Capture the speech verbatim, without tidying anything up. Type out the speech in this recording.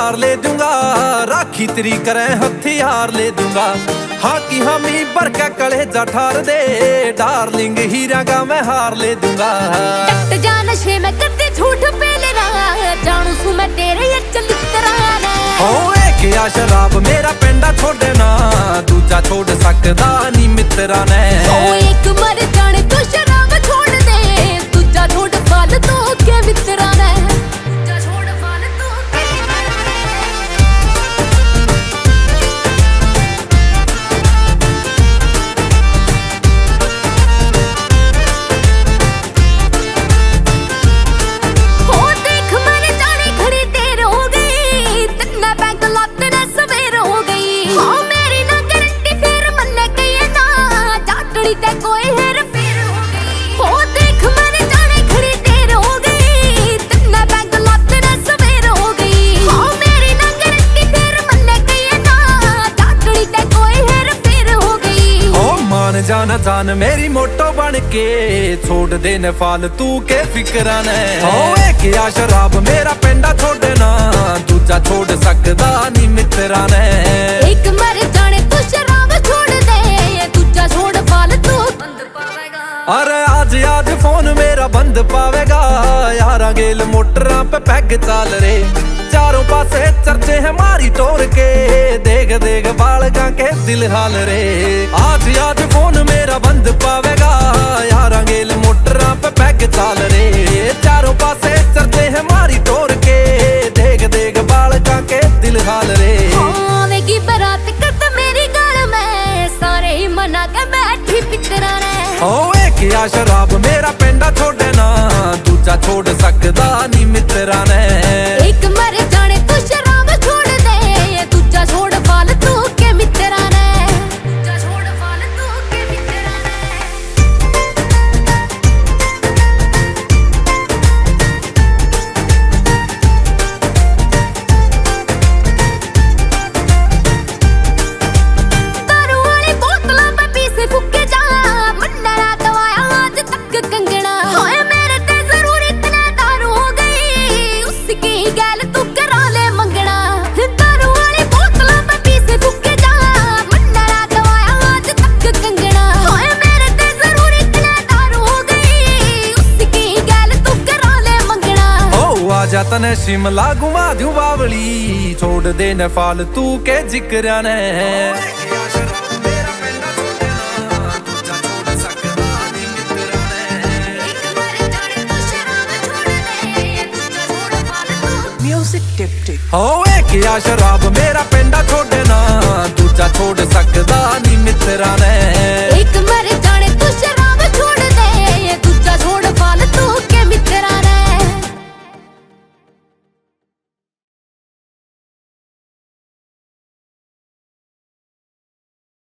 हार ले दूंगा, राखी तेरी करें हथियार ले दूंगा। हाँ की हामी भर के कलेजा ठार दे, डार्लिंग हीरा का मैं हार ले दूंगा। डट जा नशे में करते झूठ पेले ना, जानू सू मैं तेरे ये चलित्रा ना। ओ एक या शराब मेरा पेंडा छोड़े ना, दूजा छोड़ सकदा नी मित्रा ने। ओ एक मर जाने तू शराब छोड़ दे, दूजा छोड़ फालतू के मित्रा ने। दूजा छोड़ फालतू के मित्रा ने। हो देख मर जाने घड़ी देर हो गई, तन्ने बैंक लाते ने सवेर हो गई। हो मेरी ना गारंटी फिर मन्ने कहिए ना, जाटड़ी ते कोई हेर फेर हो गई। हो देख मर जाने घड़ी देर हो गई, तन्ने बैंक लाते ने सवेर हो गई। हो मेरी ना गारंटी फिर मन्ने कहिए ना, जाटड़ी ते कोई हेर फेर हो गई। ओ मान जाना जान मेरी मोटो बन के, छोड़ दे न फालतू के फिक्रा ने। ओ एक या शराब मेरा पेंडा छोड़े ना, दूजा छोड़ सकदा नी मित्रा ने। एक मर जाने तू शराब छोड़ दे, दूजा छोड़ फालतू। अरे आज आज फोन मेरा बंद पावेगा, यारा गेल मोटरां पे पैग चाल रे। चारों पासे चर्चे हैं मारी टोर के, देख देख बालकां के दिल हाल रे। आज आज फोन मेरा बंद पावेगा, यारा गेल मोटरां पे पैग चाल रे। चारों पासे चर्चे हैं मारी टोर के, देख देख बालकां के दिल हाल रे। आवेगी बारात कद मेरी गाल में, सारे ही मना के बैठी पितरा ने। ओ एक या शराब मेरा पेंडा छोड़े ना, दूजा छोड़ सकदा नी मित्रा ने। एक मर जाने तू शराब छोड़ दे, दूजा छोड़ फालतू के मित्रा ने। दूजा छोड़ फालतू के मित्रा ने। दारू वाली बोतलां पे पीसे फुके जा, मन्ने ना दवाया आज तक कंगना। होए मेरे ते जरूरी इतने दारू हो गई, उसकी गैल तू करा ले मंगना। दारू वाली बोतलां पे पीसे फुके जा, मन्ने ना दवाया आज तक कंगना। होए मेरे ते जरूरी इतने दारू हो गई, उसकी गैल तू करा ले मंगना। ओ आजा तने शिमला घुमा दूं बावली, छोड़ दे न फालतू के जिक्रा ने। Music tip tip। हो एक या शराब मेरा पेंडा छोड़े ना, दूजा छोड़ सकदा नी मित्रा ने।